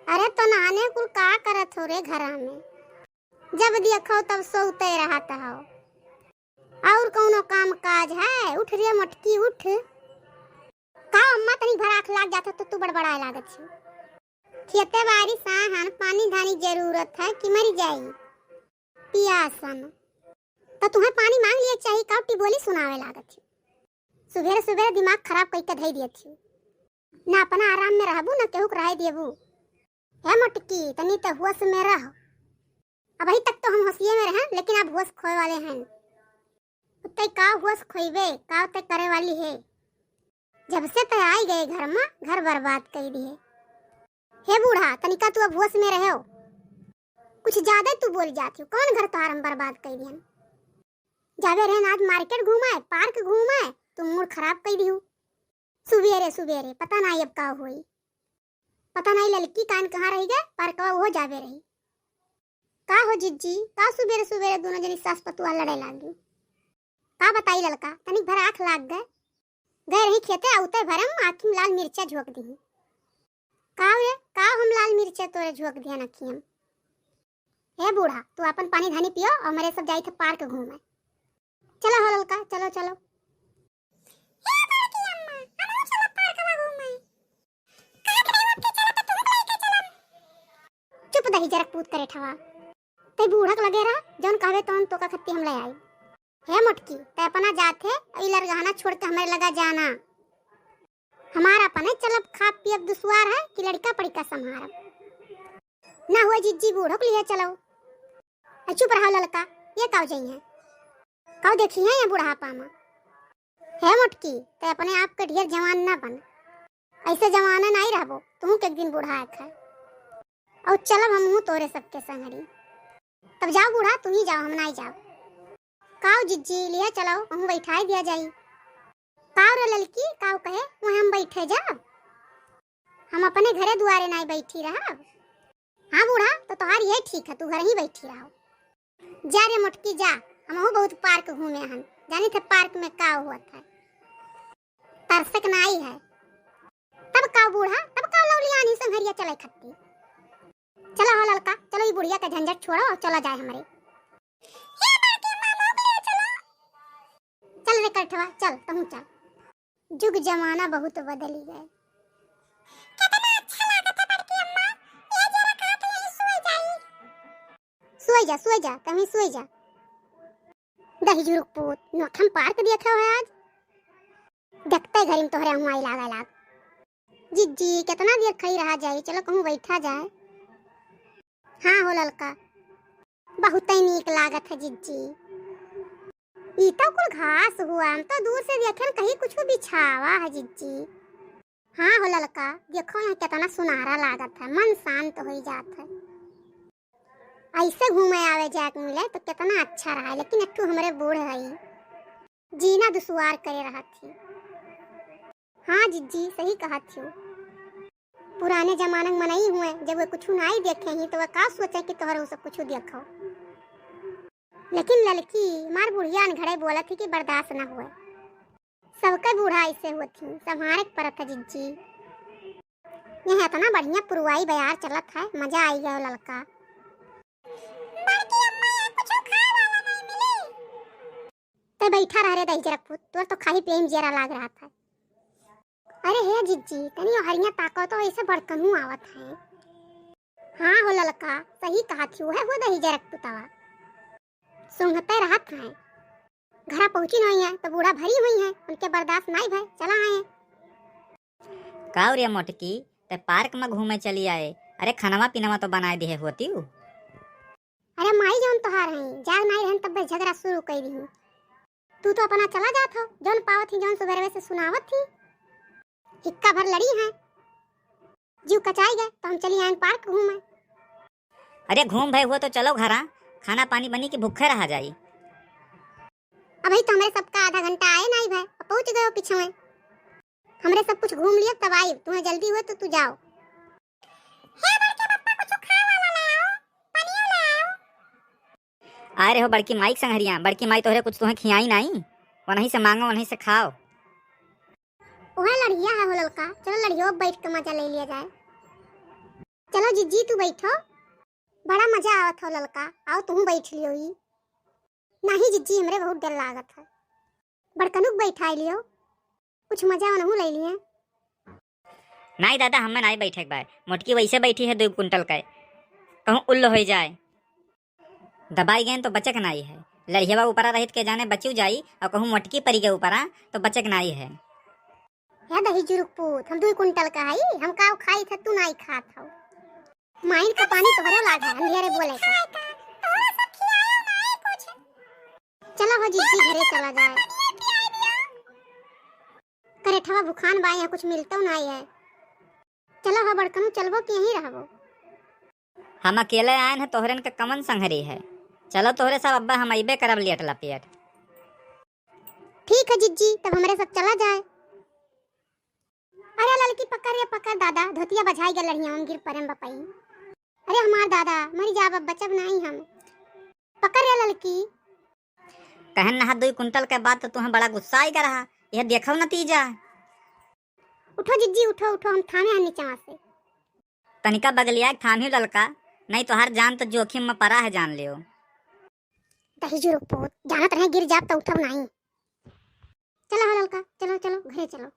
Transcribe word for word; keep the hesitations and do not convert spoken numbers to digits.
अरे तो नहाने कुल का करत हो रे घरा में? जब देखो तब सोते रहत हो। और कौनो काम काज है? उठ रे मोटकी उठ। का अम्मा तनी भर आँख लाग जात हो तो तू बड़बड़ाए लागत छी। खेते बारी साहन पानी धानी जरूरत है कि मरी जाई पियासन। तो तुम्हें पानी मांग लिए चाही का टिबोली सुनावे लागत छी। सुबेरे सुबेरे दिमाग खराब कई के धई दिए छी। ना अपना आराम में रहबू ना केहू के रहे देबू। हे मोटकी तनी तो होश में रह। अबही तक तो हम होशिये में रहेन, लेकिन अब होश खोए वाले हैं। उत्ते का होश खोइबे, का उत्ते करे वाली है? जब से तै आई गए घर में, घर बर्बाद कई दिए। हे बूढ़ा, तनिका तू अब होश में रहो। कुछ ज्यादा तू बोल जाती हो। कौन घर तोहार हम बर्बाद कई दिहन? जाबे रहन आज मार्केट घूमाए, पार्क घूमाए, तू मूड खराब कई दिहू। सुबेरे सुबेरे पता नाई अब का होई। पता नाई ललकी कान कहाँ रहि गए, पार्कवा उहो जाबे रही। का हो जिज्जी, का सुबेरे सुबेरे दोनों जनी सास पतुआ लड़े लागी? का बताई ललका, तनिक भर आँख लाग गए। गए रही खेते, आउते भरम आँखी में लाल मिर्चा झोंक दिही। का रे, का हम लाल मिर्चा तोरे झोंक दिहन आँखी में? हे बूढ़ा, तू अपन पानी धानी पियो और हमरे सब जाई थे पार्क घूमे। चलो हो ललका, चलो, चलो। हे बड़की अम्मा, हमहू चलब पार्कवा घूमे। कहत रहे अब के चलब तो तुहू के लेके चलब। चुप दही जरक पूत करे ठवा। तै बूढ़क लगे रह, जौन कहबे तौन तोका खत्ती हम ले आई। हे मोटकी, तै अपना जात है, ई लरगहना छोड़ के हमरे लगा जाना। हमार अपने चलब, खाब पियब दुसवार है कि लड़का पड़िका संभारब? ना हुआ जिज्जी, बूढ़ो के लिए चलो। आ चुप रहो ललका, ये काव जइहैं? काव देखिहैं ये बुढ़ापा में? हे मोटकी, तै अपने आप के ढेर जवान ना बन, ऐसे जवाना नाई रहबो, तू के एक दिन बुढ़ाए खाए। और चलब हमहू तोरे सबके संगड़ी। तब जाओ बूढ़ा, तू ही जाओ, हम नाई जाओ। काव जिज्जी, लिया चलाओ, हमहू बैठाई दिया जाई। काव रे ललकी, काव कहे, वहाँ हम बैठे जाब? हम अपने घरे दुआरे नाई बैठी रहब। हाँ बूढ़ा, तो तोहार ये ठीक है, तू घर ही बैठी रहो। जा रे मोटकी जा, हमहू बहुत पार्क घूमे हन, जानी थे पार्क में का हुआ था, तरसक नाई है। तब का बूढ़ा, तब का लौली आनी संघरिया चले खत्ती। चलो हो ललका, चलो ई बुढ़िया का झंझट छोड़ो और चला जाए हमरे। हे बड़की माँ, मोक ले चलो। चल रे कठवा, चल, तहूँ चल। जुग जमाना बहुत बदली गए। कितना अच्छा लागत है बड़की अम्मा, ये जरा कहा तो यही सोए जाई। सोए जा, सोए जा, तभी सोए जा। दही जुरुक पूत, नोखम पार्क देखे हो आज। देखते घरी में तोहरे हुआई लागे लाग। जिज्जी, कितना देर खई रहा जाई, चलो कहूँ बैठा जाए। हाँ हो ललका, बहुतै नीक लागत है जिज्जी। ई तो कुल घास हुआ, हम तो दूर से देखेन कहीं कुछ बिछावा है जिज्जी। हाँ हो ललका, देखो यहाँ कितना सुनहरा लागत है, मन शांत होई जात है। ऐसे घूमे आवे जाए के मिले तो कितना अच्छा रहा, लेकिन एक ठो हमरे बूढ़ हई, जीना दुश्वार करे रहत ही। हाँ जिज्जी, सही कहत हियो। पुराने जमाना के मनई हुए, जब वे कुछ नाई देखे ही तो वे का सोचे कि तोहर उ सब कुछ देखो। लेकिन ललकी मार बुढ़िया अनघड़े बोलत ही कि बर्दाश्त ना हुए। सबके बूढ़ा ऐसे होत ही, संभारे के परत है जिज्जी। यह इतना बढ़िया पुरवाई बयार चलत है, मजा आई गयो ललका। बड़की अम्मा, यहाँ कुछ खाए वाला नहीं मिली? ते बैठा रह रे दही जरक पूत, तोर तो खाही पिए में जियरा लाग रहा था। अरे हे जिज्जी, तनी ओहरिया ताको तो ऐसे बड़कनू आवत है। हाँ हो ललका, सही कहा थी, वह हो दही जरक पुतवा। सूंघते रहत हैं, घरा पहुँची नहीं है तो बूढ़ा भरी हुई है, उनके बर्दाश्त नहीं भय, चला आए। काव रे मोटकी, ते पार्क में घूमे चली आए? अरे खनवा पीनवा तो बनाए दिहे होती हूँ। अरे माई जौन तोहार हैं, जाग नाई रहन तब झगड़ा शुरू कर दी। तू तो अपना चला जात हो, जौन पावत ही जौन सुबेरवे से सुनावत थी। हिक्का भर लड़ी हैं, जीव कचाई गए तो हम चली आयन पार्क घूमे। अरे घूम भय हुआ तो चलो घरा, खाना पानी बनी कि भूखे रहा जाई। अबही तो हमरे सबका आधा घंटा आए नाई भय, अब पहुँच गयो पीछे में। हमरे सब कुछ घूम लियो तब आई, तुम्हें जल्दी हुए तो तू जाओ। हे बड़के पप्पा, कुछ खाए वाला ले आओ, पनियो ले आओ। अरे हो बड़की माई के संघरिया, बड़की माई तोहरे कुछ तुम्हें खियाई नाई, वनही से मांगो, वनही से खाओ। ओहे लड़िया है हो ललका, चलो लड़ियो बैठ के मजा ले लिया जाए। चलो जिज्जी, तू बैठो, बड़ा मजा आवत हो ललका, आओ तुहूँ बैठ लियो ई। नाही जिज्जी, हमरे बहुत डर लागत है, बड़कनुक बैठाई लियो, कुछ मजा वनहू ले लिए। नाही दादा, हमें नाही बैठे के बाय, मोटकी वैसे बैठी है दुई कुंटल के, कहूँ उल्ल हो जाए। दबाई गए तो बचक नाही है, लड़ियवा ऊपरा रहित के जाने बचियो जाई, और कहूँ मोटकी परी के ऊपरा तो बचक नाही है। हे दही जुरुक पूत, हम दुई कुंटल का हई, हम काव खाई थे, तू नाही खात हो। माइन का पानी तोहरे लाग है, अंधेरे बोले का। चलो हो जिज्जी, घरे चला जाए। करेठवा भुखान बा, यहाँ कुछ मिलतो नाही है। चलो हो बड़कनू, चलबो कि यहीं रहबो? हम अकेले आयन है, तोहरन के कमन संघरी है। चलो तोहरे सब, अब्बा हम अइबे करब लेट लपेट। ठीक है जिज्जी, तब हमरे सब चला जाए। अरे ललकी पकड़ रे पकड़ दादा, धोतिया बझाई गल रही, हम गिर परम बपई। अरे हमार दादा, मरी जाब, अब बचब नाही हम। पकड़ रे ललकी। कहन नहा दुई कुंटल के बाद तो तुहें बड़ा गुस्सा आइगा रहा, यह देखो नतीजा। उठो जिज्जी, उठो, उठो, हम थामे हैं नीचवा से। तनिका बगलिया के थामी ललका, नहीं तोहार जान तो जोखिम में परा है, जान लियो। दही जुरुक पूत, जानत रहे गिर जाब तो उठब नाही। चलो हो ललका, चलो, चलो, घरे चलो।